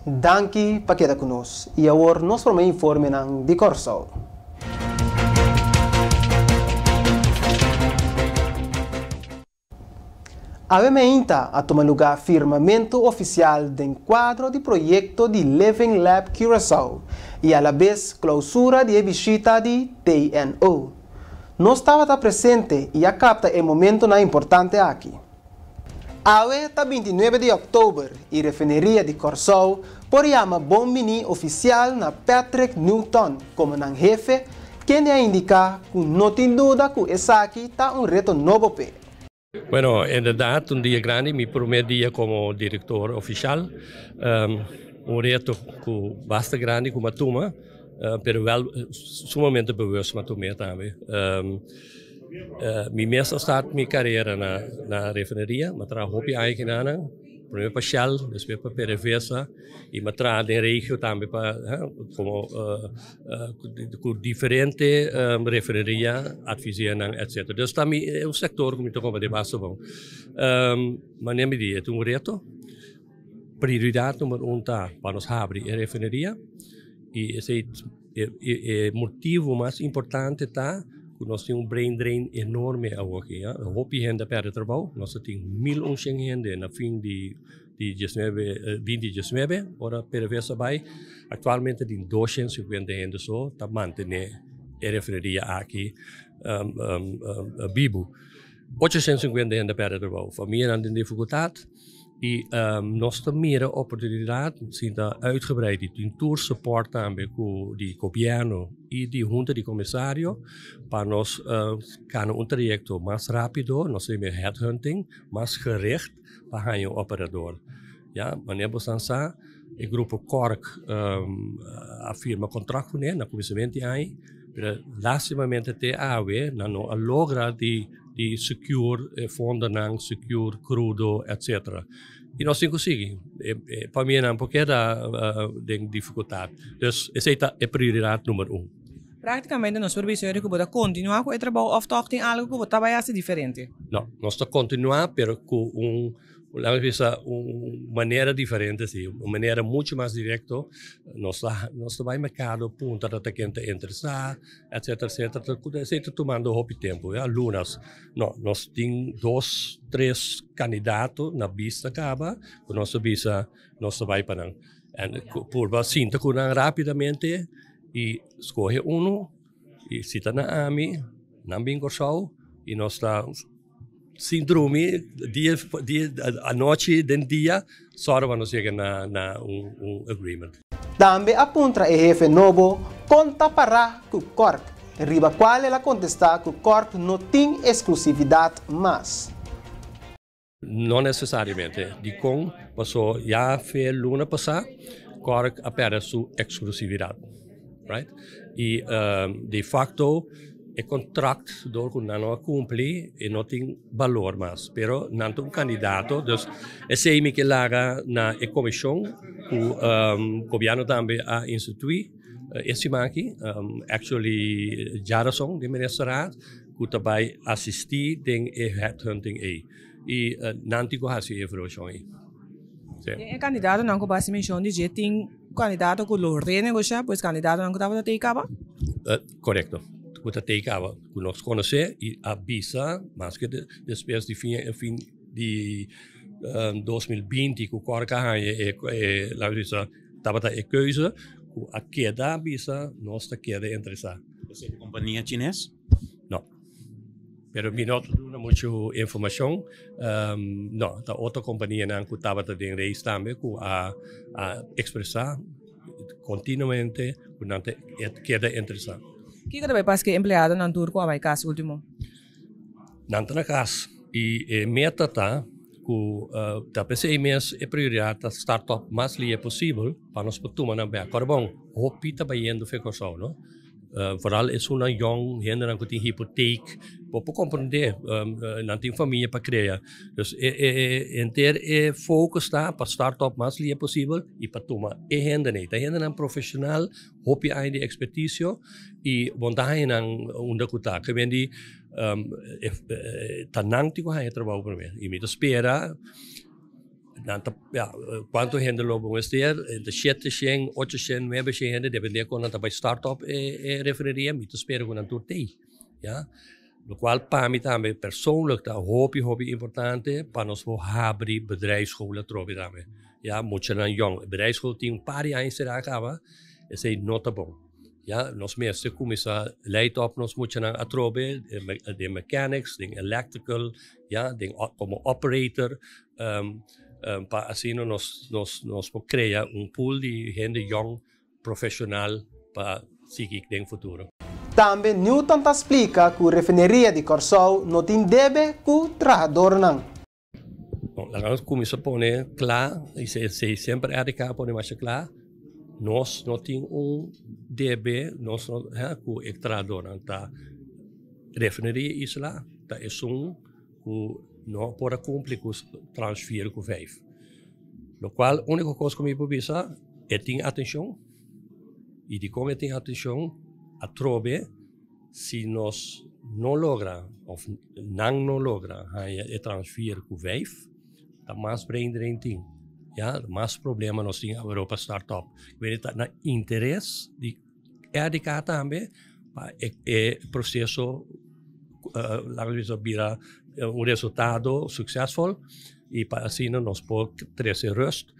Danki pa keda ku nos i awor nos promé informenan di Kòrsou. Awe meinta a tuma lugá firmamentu ofisial den kuadro di proyekto di Living Lab Curaçao i alabes klousura di e bishita di TNO. Nos tabata presente i a kapta e momentonan importante aki. Awe ta bintinuebe di òktober i Refineria di Kòrsou por yama bon biní ofisial na Patrick Newton komo nan hefe, kende a indiká ku no tin duda ku esaki ta un reto nobo p'e. Bueno, inderdaad un dia grandi, mi prome dia como director oficial. Un reto cu basta grandi cu m'a tuma, pero wel sumamente bewust m'a tum'e tambe. Mi mes a start mi carera na refineria, m'a traha hopi aña kinanan. Prome pa Shell, despues pa PDVSA y m'a traha den regio tambe pa como cu diferente refineria, adviseernan etcetera. Dus ta mi e un sector cu mi ta comprende basta bon. Manera mi di e ta un reto, prioridad number un ta pa nos habri e refineria y esey E motivo mas importante ta ku nos tin un brain drain enorme awoki. Hopi hende a pèrdè trabou. Nos a tin 1100 hende na fin di di diesnuebe binti diesnuebe ora PDVSA a bai. Aktualmente tin 250 hende so ta mantené e refineria aki bibu. 850 hende a pèrdè trabou. Famianan den difikultat. Y nos ta mira oportunidad si ta uitgebreid y tin tur support tambe cu di gobierno y di hunta di comisario pa nos cana un trayecto mas rapido, nos ta yama headhunting, mas gericht pa haya un operador. Ya, manera boso sa e grupo Cork a firma contract cune na cuminsamiento di aña, pero lastimamente te awe nan no a logra di di secure e fondonan, secure crudo, etc. Y nos tin cu sigui. E famianan por keda den dificultad. Dus esey ta e prioridad numero un. Practicamente nos por bisa cu bo ta continua cu e trabou of toch tin algo cu bo ta bay haci diferente? No, nos ta continua pero cu un Laat bisa un manera diferente si, un manera mucho mas directo. Nos ta, nos ta bai mercado punta ta ta ken ta interesa, etcetera, etcetera. Esei ta tumando hopi tempo, ya, lunas. No, nos tin dos, tres candidato na bista caba cu nos ta bisa nos ta bai pa nan. En purba sinta cu nan rapidamente y scoge uno y si ta na ami, nan bin Corsou y nos ta Sin drumi dia dia anochi den dia sòru pa nos yega na na un un agreement. Tambe a puntra e hefe nobo kon ta pará ku Cork, riba kual el a kontestá ku Cork no tin eksklusividat mas. No nesesariamente. Dikon? Paso ya fe luna pasá Cork a pèrdè su eksklusividat. Right? I de facto e contract door cu nan no a cumpli e no tin balor mas. Pero nan ta un candidato, dus esey mi ke laga na e comision cu gobierno tambe a institui e siman aki, actually djarason den ministerraad cu ta bay asisti den e headhunting ey. I nan tin cu haci e evaluacion ey. Den e kandidatonan ku bo hasi menshon di dje tin kandidato ku lo renegoshá, pues kandidatonan ku tabata tei kaba? Korekto, ku ta tei kaba, ku nos konosé i a bisa maske despues di fin fin di 2020 ku Kòrk a haña e laat mi bisa tabata e keuze ku a keda bisa nos ta keda interesá. Esei ta kompania chines? No. Pero mi no ta duna mucho informacion. No, ta otro companianan cu tabata den race tambe cu a a expresa continuamente cu nan ta keda interesa. Kiko ta bay pasa cu e empleadonan tur cu a bay cas ultimo? Nan ta na cas y e meta ta cu ta pesey mes e prioridad ta start up mas lie posibel pa nos por tuma nan bek. Ora bon, hopi ta bayendo fe Corsou, no? Vooral esunnan yong, hendenan ku tin hipoteek, bo por komprendé, nan tin famia pa krea. Dus e e henter e focus ta pa start up mas lia posibel i pa tuma e hendenan ei. Ta hendenan profeshonal, hopi aña di ekspertisio i bo no ta haña nan unda ku ta. Ke men di ta nan tin ku haña trabou promé i mi ta spera. Nan ta, ja, kuantu hende lo bo mester? Entre 700, 800, 900 hende, depende kon nan ta bai start up e, e refineria, mi ta spera ku nan tur tei. Ja? Lokual pa mi tambe persoonlijk ta hopi hopi importante pa nos por habri bedrijfsschool atrobe tambe. Ja, muchanan yong. Bedrijfsschool tin un par di aña será kaba, esei no ta bon. Ja, nos mester kuminsá leid op nos muchanan atrobe den mechanics, den electrical, ja, den komo operator, pa asina nos nos nos por krea un pool di hende yong profesional pa sigui den futuro. Tambe Newton ta splika ku Refineria di Kòrsou no tin debe ku trahadornan. Bon, laga nos kuminsá pone kla, i esei semper RDK a pone masha kla, nos no tin un debe nos no ku e trahadornan. Ta Refineria Isla ta esun ku no por a kumpli ku tranche vier ku vijf. Lokual úniko kos ku mi por bisa, e tin atenshon i dikon e tin atenshon atrobe si nos no logra òf nan no logra haña e transfer ku vijf ta mas brain drain tin ya mas problema nos tin awor pa start up ta na interes di RDK tambe pa e proseso laga nos bisa bira un resultado suksesful i pa asina nos por trese rust.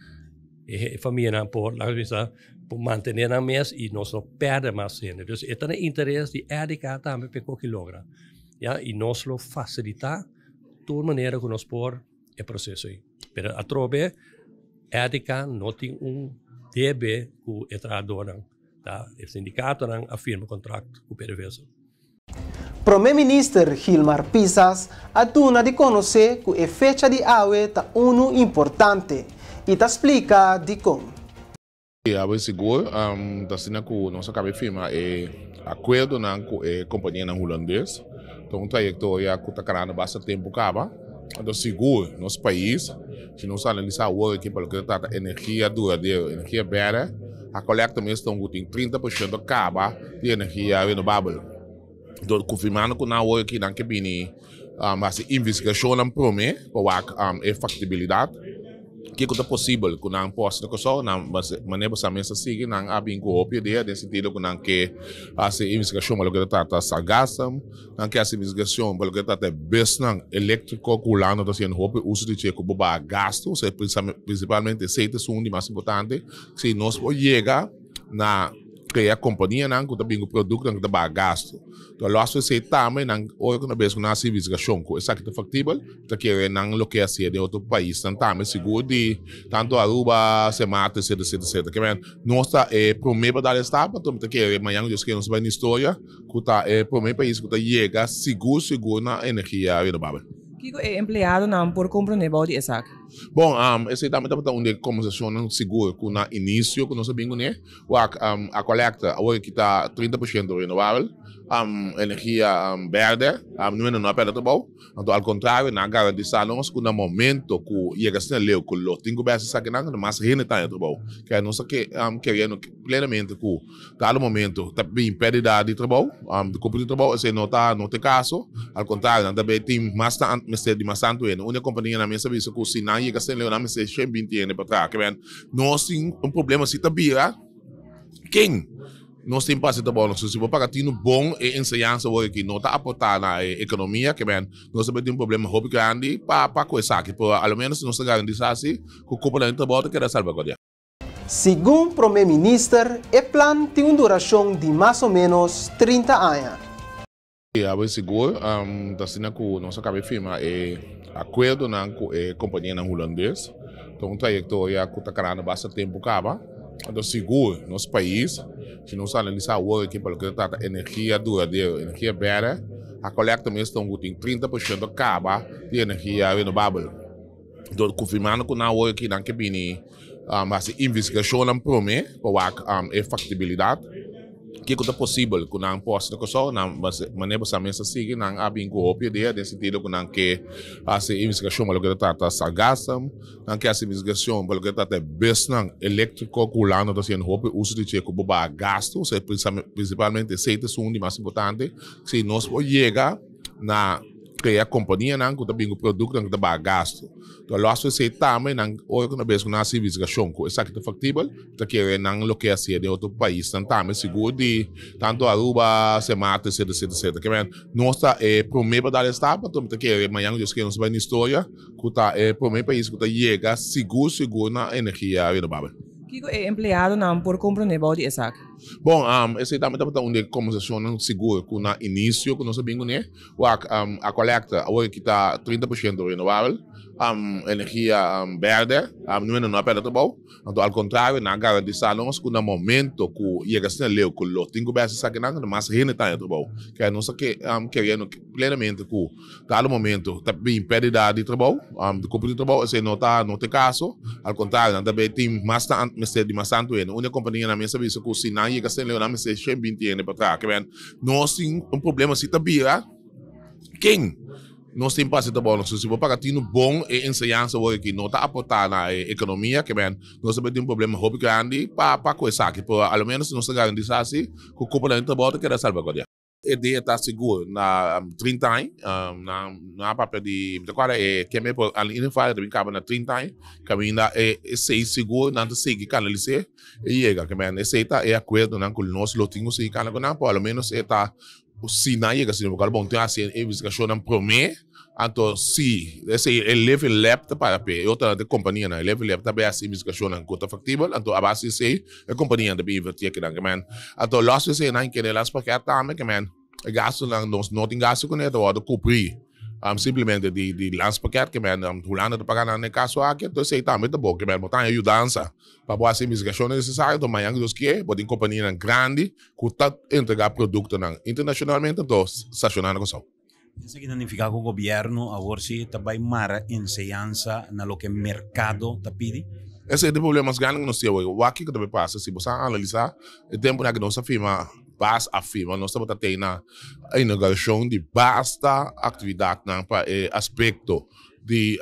E famianan por, laga nos bisa, por mantené nan mes i nos no pèrdè mas hende. Dus e ta na interes di RDK tambe pa e koki logra. Ya, i nos lo fasilitá tur manera ku nos por e proseso ei. Pero atrobe RDK no tin un debe ku e trahadónan. Ta e sindikatonan a firma kontrakt ku PDVSA. Prome Minister Gilmar Pisas a duna di konosé ku e fecha di awe ta unu importante i ta splika dikon. E awe sigur ta asina ku nos a kaba di firma e akuerdonan ku e kompanianan hulandes. Ta un trayektoria ku ta karando basta tempu kaba. Anto sigur nos pais, si nos analisá awor aki pa loke ta trata energia duradero, energia bèrdè, a kolekta mes ta un ku tin 30% kaba di energia renobabel. Dor konfirmando ku nan awor aki nan ke bini hasi investigashonnan promé pa wak e faktibilidat kiko ta posibel ku nan por hasi na Kòrsou. Nan manera bo sa mes a sigui nan a bin ku hopi idea den sentido ku nan ke hasi investigashon pa loke ta trata sargasem, nan ke hasi investigashon pa loke ta trata e busnan eléktriko ku Hulanda ta hasiendo hopi uso di dje ku bo baha gastu, prinsipalmente esei ta esun di mas importante. Si nos por yega na krea kompanianan ku ta bin ku produktonan ku ta baha gastu. Enton lòs ku esei tambe nan ora ku nan bes ku nan hasi investigashon ku esaki ta faktibel, ta kere nan loke hasié den otro paisnan tambe sigur di tantu Aruba, Sint Maarten etcetera etcetera etcetera. Ke men nos ta e promé pa dal e stap anto mi ta kere mañan ku Dios kere nos ta bai na historia ku ta e promé pais ku ta yega sigur sigur na energia renobabel. Kiko e empleadonan por komprondé bou di esaki? Bon, esei tambe tabata un di e kombersashonnan sigur ku na inisio ku nos a bin kuné. Wak, a kolekta awor aki ta 30% renobabel, energia bèrdè, niun hende no a pèrdè trabou. Anto al kontrario nan a garantisá nos ku na momento ku yega asina leu ku lo tin ku bèstia esakinan, mas hende ta haña trabou. Kere nos ta keriendo plenamente ku. Dado momento ta bin perdida di trabou, di cupo di trabou, esey no ta no ta e caso, al contrario nan ta bay tin mas ta mester di mas tanto hende. Un di e companianan mes a bisa cu si nan yega Sint Leo nan mester 120 hende pa traha. Kiben nos tin un problema si ta bira ken nos tin pa haci trabou nos. Si bo paga tinu bon e enseñansa awor aki no ta aporta na e economia kiben nos ta bay tin un problema hopi grandi pa pa cu esaki. Pero a lo menos nos ta garantisa si cu cuponan di trabou ta keda salvaguardia. Segun Prome Minister, e plan tin un durashon di mas o ménos 30 aña. E awe sigur ta asina ku nos a kaba di firma e akuerdonan ku e kompanianan hulandes. Ta un trayektoria ku ta karando basta tempu kaba. Anto sigur nos pais, si nos analisá awor aki pa loke ta trata energia duradero, energia bèrdè, a kolekta mes ta un ku tin 30% kaba di energia renobabel. Dor konfirmando ku nan awor aki nan ke bini hasi investigashonnan promé pa wak e faktibilidat kiko ta posibel ku nan por hasi na Kòrsou. Nan manera bo sa mes a sigui nan a bin ku hopi idea den sentido ku nan ke hasi investigashon pa loke ta trata sargasem, nan ke hasi investigashon pa loke ta trata e busnan eléktriko ku Hulanda ta hasiendo hopi uso di dje ku bo baha gastu, prinsipalmente esei ta esun di mas importante si nos por yega na. krea kompanianan ku ta bin ku produktonan ku ta baha gastu. Enton lòs esei tambe nan ora ku nan bes ku nan hasi investigashon ku esaki ta faktibel, ta kere nan loke hasié den otro paisnan tambe sigur di tantu Aruba, Sint Maarten etcetera etcetera etcetera. Ke men nos ta e promé pa dal e stap anto mi ta kere mañan ku Dios kere nos ta bai na historia ku ta e promé pais ku ta yega sigur sigur na energia renobabel. Kiko e empleadonan por komprondé bou di esaki? Bon, esei tambe tabata un di e kombersashonnan sigur ku na inisio ku nos a bin kuné. Wak, a kolekta awor ki ta 30% renobabel, energia bèrdè, numentu no a pèrdè trabou. Anto al kontrario nan a garantisá nos ku na momento ku yega asina leu ku lo tin ku bèstia esakinan, mas hende ta haña trabou. Kere nos ta keriendo plenamente ku dado momento ta bin pèrdida di trabou, di kupo di trabou, esei no ta no ta e kaso. Al kontrario nan ta bay tin mas mester di mas tantu hende. Un di e kompanianan mes a bisa ku si nan yega asina leu nan mester 120 hende pa traha. Ke nos tin un problema si ta bira ken nos tin pa hasi trabou. Nos si bo paga tinu bon e enseñansa awor aki no ta aporta na e ekonomia ke nos ta bay tin un problema hopi grandi pa pa ku esaki. Pero a lo menos nos ta garantisa si ku kuponan di trabou ta keda salvaguardia. E dia ta sigur na 30 aña, nan a papia di, mi ta kòrda e keme por in ieder geval ta bin kaba na 30 aña, kaminda e esei sigur nan ta sigui kanalis'é e yega. Ke men esei ta e akuerdonan ku nos lo tin ku sigui kana ku nan, por a lo menos e ta si nan yega asina, porque bon tin hasi e investigashonnan promé. Anto si, esei e Living Lab ta para p'e, e otronan ta e kompanianan. E Living Lab ta bay hasi investigashonnan ku ta faktibel, anto a base di esei e kompanianan ta bin invertí akinan. Ke men, anto lòs di esei nan kere las pakèt tambe, ke men e gastunan nos no tin gastu kuné, ta wòrdu kubrí simplemente di di landspakket, ke men Hulanda ta paga nan den e kaso aki, anto esei tambe ta bon, ke men bo ta haña yudansa pa bo hasi investigashonnan nesesario, anto mañan ku Dios ke bo tin kompanianan grandi ku ta entregá produktonan internashonalmente, anto stashoná na Kòrsou. Esaki ta nifiká ku gobièrnu awor si ta bai mara enseñansa na loke merkado ta pidi? Esei ta e problema mas grandi ku nos tin awor. Wak kiko ta bai pasa si bo sa analisá e tempunan ku nos a firma bas a firma nos tabata tei na inaugurashon di basta aktividatnan pa e aspekto di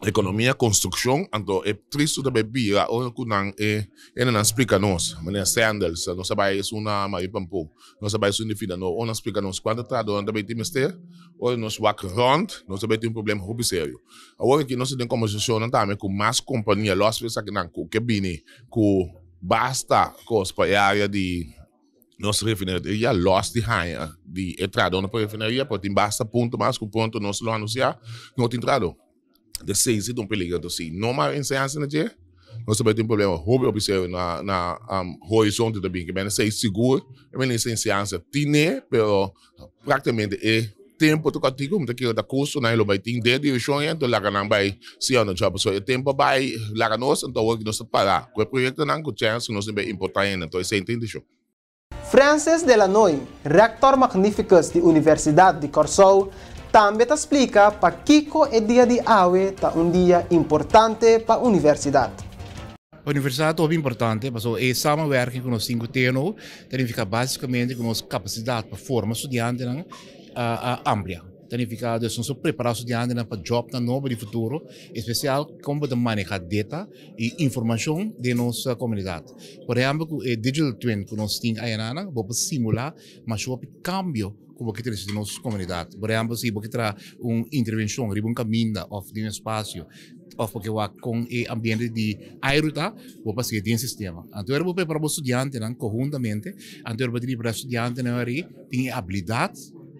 Economia, construccion, anto e tristo ta bay bira ora cu nan e hende nan splica nos, manera Sandals, nos a bay esun na Marie Pampo, nos a bay esun di Fidanor, ora nan splica nos cuanto trahadornan ta bay tin mester, ora nos wak rond, nos ta bay tin un problema hopi serio. Awor aki nos ta den conversacionnan tambe cu mas compania, los esakinan cu ke bini cu basta cos pa e area di. Nos refineria los di haña di e trahadónan pa refineria, pero tin basta punto mas ku pronto nos lo anunsiá, no tin trahadó. De esei ta un peligro. Entonces, si no mas enseñansa na dje, nos ta bai tin un problema hopi hopi serio na na horizonte ta bin. Ke bende esei sigur e minister di enseñansa tine, pero práktikamente e tempu ta kòrtiku, mi ta kere ta kursonan lo bai tin den direkshon ei, anto laga nan bai si òf no djòb. Pasobra e tempu a bai laga nos, anto awor nos ta pará ku e proyektonan ku chèns ku nos tin bai importá hende. Anto esei ta intishon. Francis de Lannoy, Rector Magnificus di Universidat di Kòrsou, tambe ta splika pakiko e dia di awe ta un dia importante pa universidat. Pa universidat ta hopi importante pasobra e samenwerking ku nos tin ku TNO ta nifiká básikamente ku nos kapasidat pa forma studiantenan a amplia. Ta nifiká dus nos por prepará studiantenan pa jòbnan nobo di futuro, espesial kon bo ta manehá data i informashon den nos komunidat. Por ehèmpel ku e digital twin ku nos tin ayanan bo por simulá masha hopi kambio ku bo ke trese den nos komunidat. Por ehèmpel si bo ke traha un intervenshon riba un kaminda òf den un espasio òf bo ke wak kon e ambiente di airu ta, bo por hasié den sistema. Anto ora bo prepara bo studiantenan konhuntamente, anto ora bo ta prepara studiantenan ari tin e abilidat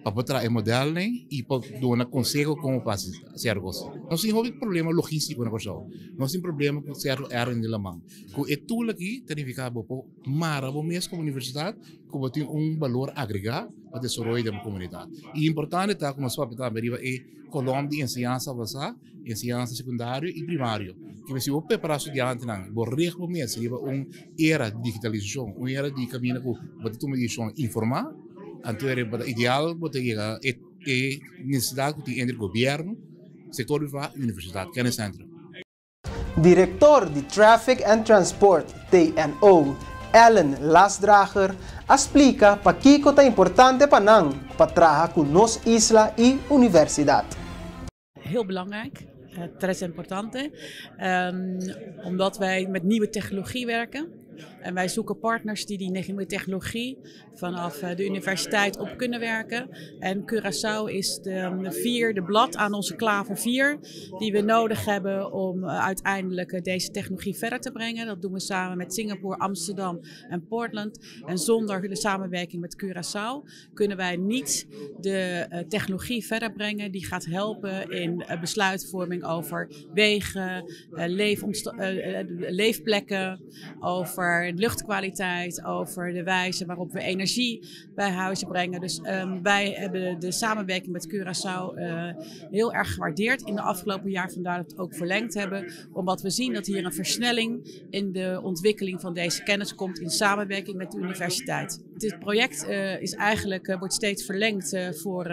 pa por traha e modelnan i pa duna konseho kon bo por hasi sierto kos. Nos tin hopi problema logístiko na Kòrsou. Nos tin problema ku sierto èrden den laman. Ku e tool aki ta nifiká bo por mara bo mes komo universidat ku bo tin un balor agregá pa desaroyo den bo komunidat. I importante ta ku nos papia tambe riba e kolòm di enseñansa avansá. Enseñansa sekundario i primario. Kiba si bo prepará studiantenan, bo reg bo mes riba un era di digitalisashon, un era di kaminda ku bo ta tuma desishon informá, anto e ta ideal bo ta yega e e nesesidat ku tin entre gobièrnu, sektor privá i universidat, kenniscentrum. Direktor di Traffic and Transport, TNO, Ellen Lasdrager, a splika pakiko ta importante pa nan pa traha ku nos isla i universidat. Heel belangrijk, tres importante, omdat wij met nieuwe technologie werken. En wij zoeken partners die die nieuwe technologie vanaf de universiteit op kunnen werken. En Curaçao is de vierde blad aan onze klaver 4 die we nodig hebben om uiteindelijk deze technologie verder te brengen. Dat doen we samen met Singapore, Amsterdam en Portland. En zonder de samenwerking met Curaçao kunnen wij niet de technologie verder brengen die gaat helpen in besluitvorming over wegen, leefplekken, over luchtkwaliteit, over de wijze waarop we energie bij huizen brengen. Dus wij hebben de samenwerking met Curaçao heel erg gewaardeerd in de afgelopen jaar. Vandaar dat we het ook verlengd hebben. Omdat we zien dat hier een versnelling in de ontwikkeling van deze kennis komt in samenwerking met de universiteit. Dit project is eigenlijk, wordt steeds verlengd voor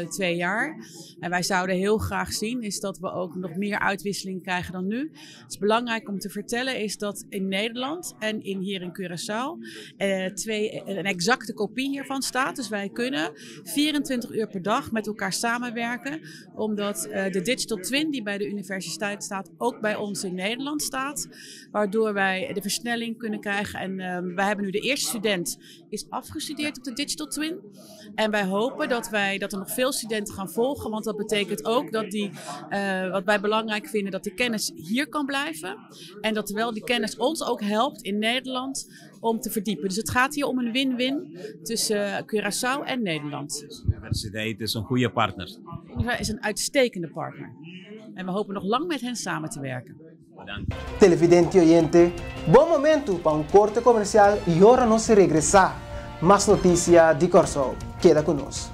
2 jaar. En wij zouden heel graag zien is dat we ook nog meer uitwisseling krijgen dan nu. Het is belangrijk om te vertellen is dat in Nederland en hier in Curaçao een exacte kopie hiervan staat. Dus wij kunnen 24 uur per dag met elkaar samenwerken. Omdat de digital twin die bij de universiteit staat ook bij ons in Nederland staat. Waardoor wij de versnelling kunnen krijgen. En wij hebben nu de eerste student is afgestudeerd op de digital twin. En wij hopen dat er nog veel studenten gaan volgen. Want dat betekent ook dat die, wat wij belangrijk vinden, dat de kennis hier kan blijven. En dat terwijl die kennis ons ook helpt in Nederland om te verdiepen. Dus het gaat hier om een win-win tussen Curaçao en Nederland. De universiteit is een goede partner. De universiteit is een uitstekende partner. En we hopen nog lang met hen samen te werken. Bedankt. Televidente oyente, bon momento pa un korte komersial i ora nos regresá. Mas notisia di Kòrsou. Keda ku nos.